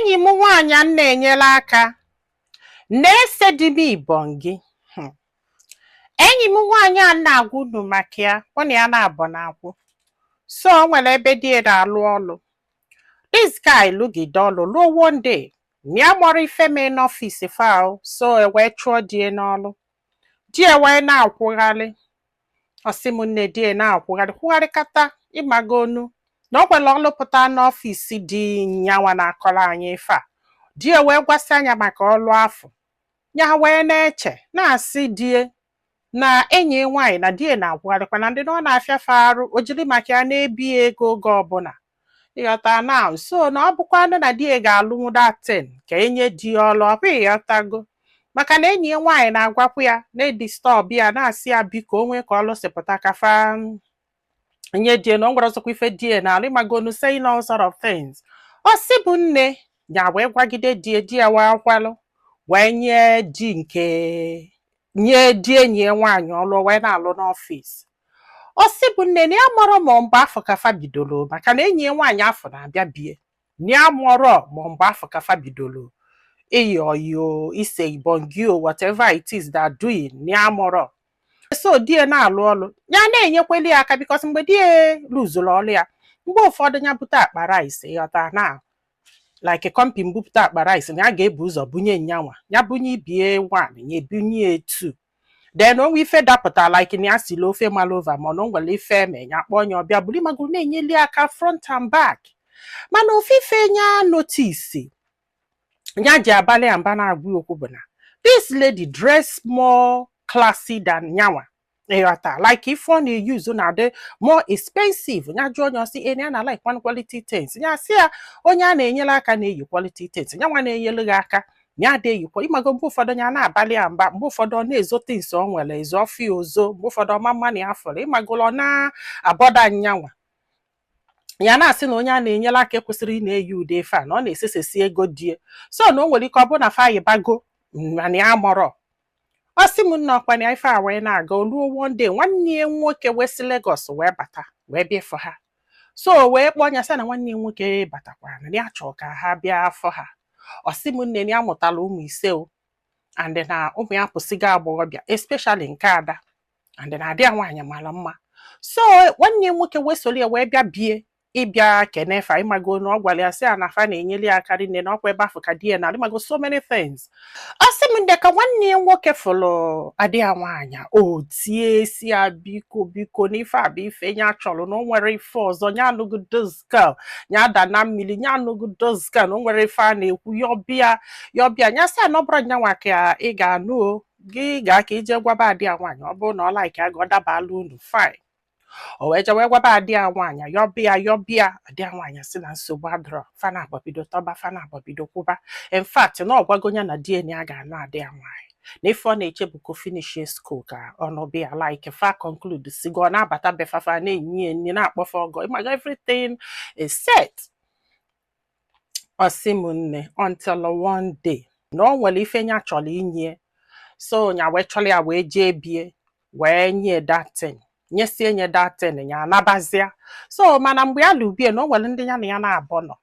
Enyi m nwaanyị a m na-enyere aka na-ese di m ibongi. Enyi m nwaanyị a m na-agwa unu maka ya, mụ na ya na-abọ na-akwụ. So o nwere ebe di ya na-alụ ọlụ. This guy lụgide ọlụ luo one day na ya gbọrọ ife mee n'ọfịs fa o, so e wee chụọ di ya n'ọlụ. Di ya wee na-akwụgharị. Ọ sị m nne, di ya na-akwụgharị kwụgharịkata, ịmagonu na ọ nwere ọlụ pụta n'ọfịs dị nyanwa na-akọrọ anyị ife a. Di ya wee gwasị anya maka ọlụ afọ ya, wee na-eche na-asị die na enyi ya nwaanyị na di ya na-akwụgharịkwa na ndị na ọ na-afịafe arụ o jiri maka ya na-ebi ya ego oge ọbụla, ịghọta na so na ọ bụkwanụ na di ya ga-alụnwu datin ka enye di ya ọlụ. Ọ bụ ịghọtago, maka na enyi ya nwaanyị na-agwakwa ya na-edisturb ya, na-asị ya biko, o nwee ka ọlụ si pụta ka fa nye die na ọ nwere ọzọkwa ife die na alụ, ịmagonu, saying all sort of things. Ọ sị bụ nne ya wee gwagide die, di ya wee kwalụ wee nye di nke nye di enyi ya nwaanyị ọlụ, wee na-alụ n'ọfịs. Ọ sị bụ nne na ya mọrọ ma mgbe afọ ka fa bidoro, maka na enyi ya nwaanyị afọ na-abịa bie na ya mọrọ ma mgbe afọ ka fa bidoro ịyọ ọyọ, ise ibongi o, whatever it is that doing, na ya mọrọ. So di ya na-alụ ọlụ, ya na-enyekweli ya aka, because mgbe di ya lụzuru ọlụ ya, mgbe ụfọdụ ya bute akpa rice, ịghọta na like company bupụta akpa rice, na ya ga-ebu ụzọ bunye nyanwa, ya bunye ibie one, ya ebunye two. Then onwe ife dapụta, like na ya sili ofe malova, mana o nwere ife eme, ya kpọọ ya ọbịa buru, ịmagoro, na-enyeli aka front and back. Mana ofe ife nya notice ya ji abalị amba na-agwa ya okwu bụ na this lady dress more classy than nyanwa, ịghọta, like ife ọ na-eyuzu na-adị more expensive. Ya jụọ onye, ọsị enyi ya na like one quality things. Ya sị ya onye a na-enyere aka na-eyi quality things, ya nwa na-enyere gị aka ya ada eyikwa. Ịmago, mgbe ụfọdụ ya na-abalị ya mba, mgbe ụfọdụ ọ na-ezo things o nwere ezo ọfịa ozo, mgbe ụfọdụ ọma mma na ya fọrọ, ịmagolo, ọ na-abọda nyanwa. Ya na-asị na onye a na-enyere aka ekwesịrị ị na-eyi ude ife a, na ọ na-esesesi ego die. So na o nwere ike ọ bụrụ na fayibago, mana ya mọrọ. Ọ sị m nna, ọkwa na ife a wee na-aga oluo, one day nwanne ya nwoke wee si Lagos wee bata, wee bịa ịfụ ha. So wee kpọọ ya, sị na nwanne ya nwoke batakwara, na ya chọọ ka ha bịa afọ ha. Ọ sị m nne, na ya mụtara ụmụ 5 o, and na ụmụ ya pụsịgo agbọghọbịa, especially nke ada, and na adị ya nwaanyị mara mma. So nwanne ya nwoke wee soro ya wee bịa bie ịbịa kenefa. Ịmago na ọ gwara ya sị ya na fa na-enyere ya aka rinne, na ọkwa ebe afọ ka di ya na ịmago, so many things. Ọ sị m nde, ka nwanne ya nwoke fụrụ adị ya nwaanyị, o tie si ya biko, biko, na ife a bụ ife ya chọrọ, na o nwere ife ọzọ, ya anụgo this girl, ya ada na mmiri, ya anụgo this girl, na o nwere ife a na-ekwu, ya ọbịa, ya ọbịa. Ya sị ya na ọ bụrụ nyanwa ka ị ga-anụ o, gị gaa ka ije gwaba adị ya nwaanyị, ọ bụrụ na ọ like ya, ga ọ dabala unu, fine. O wee jee wee gwaba adị ya nwaanyị, yọbịa yọbịa, adị ya nwaanyị sị na nsogbu adọrọ. Fana abọbido tọba, fana abọbido kwụba. In fact, na ọ gwago ya na di ya ga-anụ adị ya nwaanyị, na ife ọ na-eche bụ ka o finish school ka ọ nọbịa, like fa conclude sigo, ọ na-abata befafa, na-enyi ya nri, na-akpọfa ọgọ, ịmaga, everything is set. Ọ sị m nne, until one day na o nwere ife ya chọrọ inye, so nya wee chọrọ ya wee jee bie wee nye datin, nyesie nye datin, ya anabazia. So mana mgbe ya lubie, na o nwere ndị ya na ya na-abọ nọ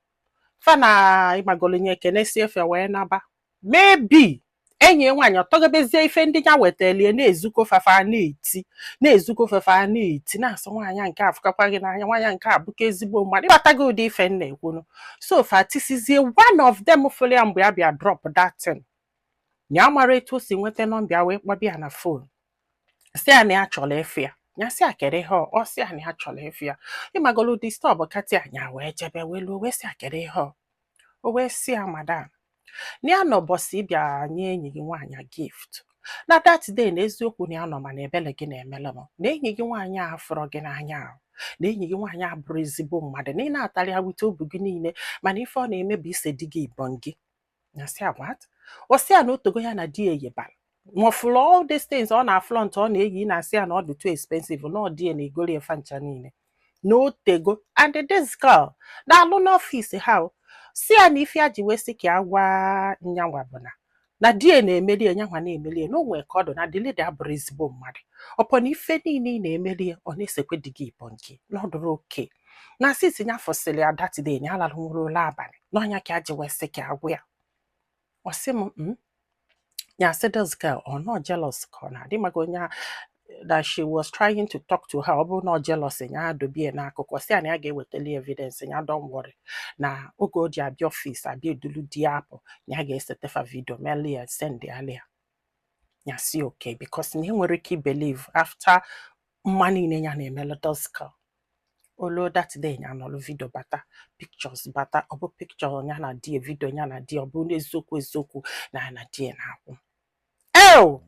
fa na ịmagolo nye ekene si efe wee naba. Maybe enyi ya nwaanyị ọtọgobezie ife ndị ya wetalie, na-ezuko fafa, na-eti, na-ezuko fafa, na-eti, na-asị nwaanyị a nke afụkakwa gị n'anya, nwaanyị a nke a bụkwa ezigbo mmadụ, ịghọtago ụdị ife m na-ekwunu. So fa tisizie, one of them fụrụ ya mgbe ya bịa drop that thing, ya mara etu o si nweta nọmba ya, wee kpọbịa na phone, si ya na ya chọrọ efe ya. Ya sị ya kere ihe ọ sị ya na ya chọrọ efe ya, ịmagolu, disturb kati anya, wee jebe, wee luo, wee sị ya kere ihe ọ. O wee sị ya, madam, na ya nọ ụbọchị ịbịa nye enyi gị nwaanyị gift na that day, na eziokwu na ya nọ, mana ebele gị na-emele m, na enyi gị nwaanyị a fụrọ gị n'anya ahụ, na enyi gị nwaanyị a bụrụ ezigbo mmadụ, na ị na-atarị ya wute obi gị niile, mana ife ọ na-eme bụ ise di gị ibọn gị. Ya sị ya, what? Ọ sị ya na otogo ya na di ya eyebara nwafụrụ all these things ọ na-aflaunt, ọ na-eyi, na-asị ya na ọ dị too expensive, na ọ dị ya na egori efa ncha niile, na otego. And this girl na-alụ n'ọfịs ha o. Si ya na ife ya ji wee sị ka ya gwa nyanwa bụ na di ya na-emeli ya, nyanwa na-emeli ya, na o nwere ka ọ dị na the lady abụrụ ezigbo mmadụ, ọpọ na ife niile ị na-emeli ya, ọ na-esekwe di gị ibọn gị, na ọ dụrụ oke. Na since ya fọsịrị ya that day, ya larụnwuru ụlọ abalị n'ọnya ka ya ji wee sị ka agwụ ya. Ọ sị m, ya sị this girl, ọ nọ jealous ka ọ na-adị maka onye that she was trying to talk to her. Ọ bụrụ na ọ jealous, ya dobie n'akụkụ, sị ya na ya ga-ewetali evidence ya, don't worry, na oge o ji abịa office, abịa edulu di ya apụ, na ya ga-esetefa video meli ya, send ya ya. Ya si okay, because na enwere ike believe after mma niile ya na-emelu this girl. Olo that day, ya nọrọ, video bata, pictures bata. Ọ bụ picture ya na di, video ya na di. Ọ bụ n'eziokwu eziokwu na ya na di ya na-akwụ eo.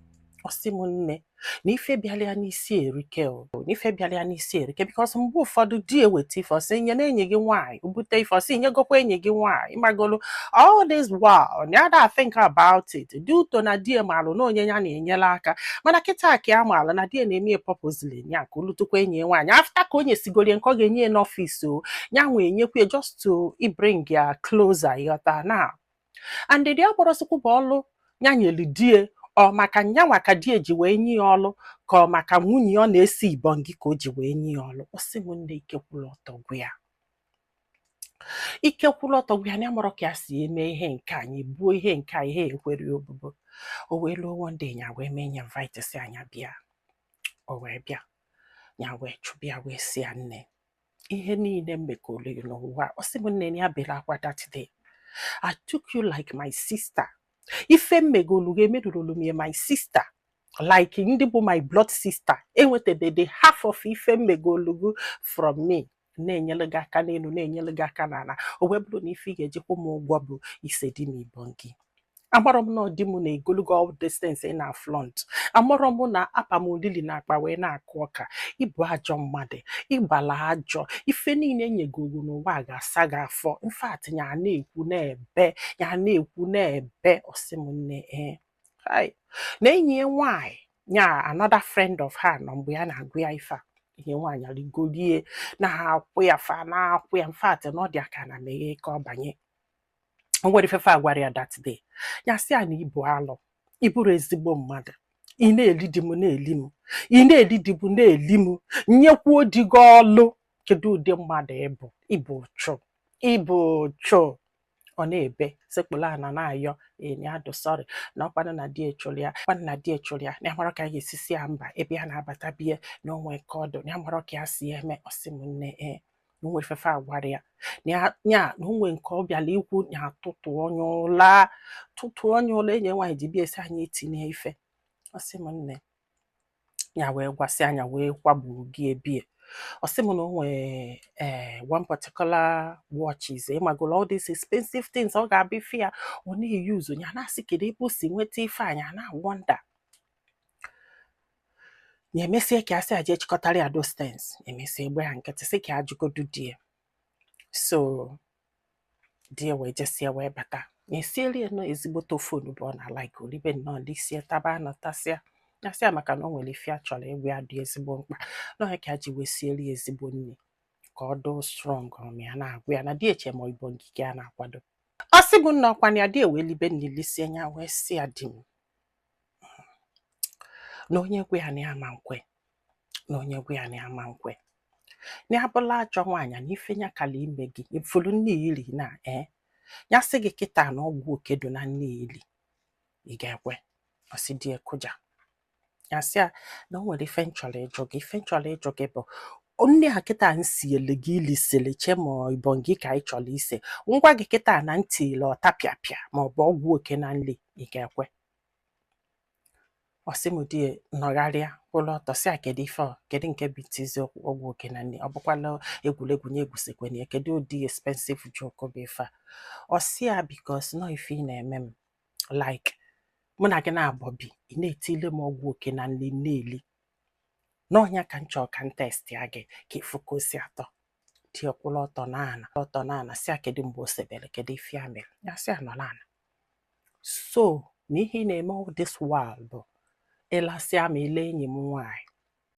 Ọ sị m nne, na ife bịara ya n'isi erike o, na ife bịara ya n'isi erike, because mgbe ụfọdụ di eweta ife, ọsị nye na enyi gị nwaanyị, o bute ife, ọsị nyegokwa enyi gị nwaanyị. Ịmagolo, all this while na ya da think about it due to na di malụ na onye ya na-enyere aka. Mana kịta ka ya malụ na di na-eme ya purposely, ya ka olutukwa enyi ya nwaanyị after ka o nyesigolie nke ọ ga-enye ya n'office, o ya nwe enyekwa ya just to bring ya closer. Ịghọta na and dị akpọrọsịkwu bụ ọlụ ya nyelu die, ọ maka nyanwa ka di ji wee nye ya ọlụ, ka ọ maka nwunye ọ na-esi ibongi ka o ji wee nye ya ọlụ. Ọ sị m nne, ike kwụrụ ọtọ gwụ ya, ike kwụrụ ọtọ gwụ ya, na ya mụrụ ka ya si eme ihe nke anyị buo ihe nke a, ihe ekwere obubo. O wee luo one day, ya wee mee ya invite, si anya bịa. O wee bịa, ya wee chụbịa, wee si ya, nne, ihe niile m mekọrọ gị n'ụwa. Ọ sị m nne, ya bere akwa that day. "I took you like my sister. Ife m megolu gị, emerụrụ m ya my sister, like ndị bụ my blood sister enwetabeghị half of ife m megolu gị from me, na-enyere gị aka n'elu, na-enyere gị aka n'ala. O wee bụrụ na ife ị ga-ejikwa m ụgwọ bụ ise di m ibon gị. Amarọ m na ọ di m na-egologo all distance ị na front. Amarọ m na apa m olili na akpa wee na-akụ ọka. Ịbụ ajọ mmadụ, ịgbala ajọ ife niile nyegoro n'ụwa a ga-asa gị afọ." In fact, ya na-ekwu na-ebe, ya na-ekwu na-ebe. Ọsị m nne, ee, hai, na enyi ya nwaanyị ya, another friend of her, nọ mgbe ya na-agụ ya ife a. Ihe nwaanyị rigolie na-akwụ ya, fa na-akwụ ya. In fact, na ọ dị aka na meghe ka ọ banye. O nwere ifefe a gwara ya that day. Ya sị ya na ibu alụ, ịbụrụ ezigbo mmadụ. Ị na-eli di m, na-eli m, ị na-eli di m, na-eli m, nyekwuo di gị ọlụ. Kedu ụdị mmadụ ịbụ? Ịbụ ụchụ, ịbụ ụchụ. Ọ na-ebe sekpụla ana na-ayọ enyi adụ sorry, na ọkwanụ na di echụrụ ya, ọkwanụ na di echụrụ ya, na ya mara ka a ga-esisi ya mba ebe ya na-abata bie, na onwe ka ọdụ, na ya mara ka ya si eme. Ọsị m nne, ee, na onwe ifefe a gwara ya na ya ya na onwe nke ọ bịara ikwu ya, tụtụ onye ụla, tụtụ onye ụla. Enyi nwaanyị ji bịa esi anyị etinye ife. Ọsị m nne, ya wee gwasị anya wee kwagburu gị ebie. Ọ sị m na o nwee one particular watches, ịmagolo, all these expensive things ọ ga-abịa ife ya ọ na-eyuzu. Ya na-asị kedu ebe o si nweta ife a. Ya na wonder. Ya emesie ka a sị aje chịkọtara ya those things. Emesie gbe ya nkịtị, sị ka ajụgodu di ya. So di ya wee jesie wee bata, ya esieli ya nnọọ ezigbote ofe onugbu ọ na-alike, olibe nnọọ, lisie, taba anọ, tasịa. Ya sị ya maka na o nwere ife a chọrọ ịgwa ya dị ezigbo mkpa n'ọhịa, ka ya ji wee sieli ya ezigbo nri ka ọ doo strong. Ọm ya na-agwa ya na di eche ma ibo ngige a na-akwado. Ọ sị bụ nna ọkwa na ya di ewee libe nri, lisie. Ya wee sị ya, di m, na onye gwe ya na ya ma nkwe, na onye gwe ya na ya ma nkwe, na ya bụla ajọ nwaanyị, na ife ya kala ime gị ifuru nne iri na ee. Ya sị gị kịta na ọgwụ okedo na nne ili, ị ga-ekwe? Ọ sị di ekụja. Ya sị ya na o nwere ife m chọrọ ịjụ gị. Ife m chọrọ ịjụ gị bụ nne a kịta nsiele gị ilisili che ma ibọn gị ka ị chọrọ ise ngwa gị kịta na ntị ile ọtapịapịa ma ọ bụ ọgwụ oke na nli, ị ga-ekwe? Ọ sị m di nọgharịa kwụrụ ọtọ, sị a kedu ife ọ, kedu nke bụ itizi ọgwụ oke na nri? Ọ bụkwala egwuregwu nye egwusikwana ya? Kedu ụdị expensive joke bụ ife a? Ọ sị ya because nọ ife ị na-eme m, like mụ na gị na-abọ bi, ị na-etile m ọgwụ oke na nri na-eli n'ọnya, ka m chọọ ka m test ya gị ka ịfụ ka o si atọ. Di kwụrụ ọtọ n'ala, ọtọ n'ala, sị ya kedu mgbe o sebere, kedu ife ya mere. Ya sị ya nọ n'ala. So na ihe ị na-eme all this while bụ ịlasịa ma ile enyi m nwaanyị.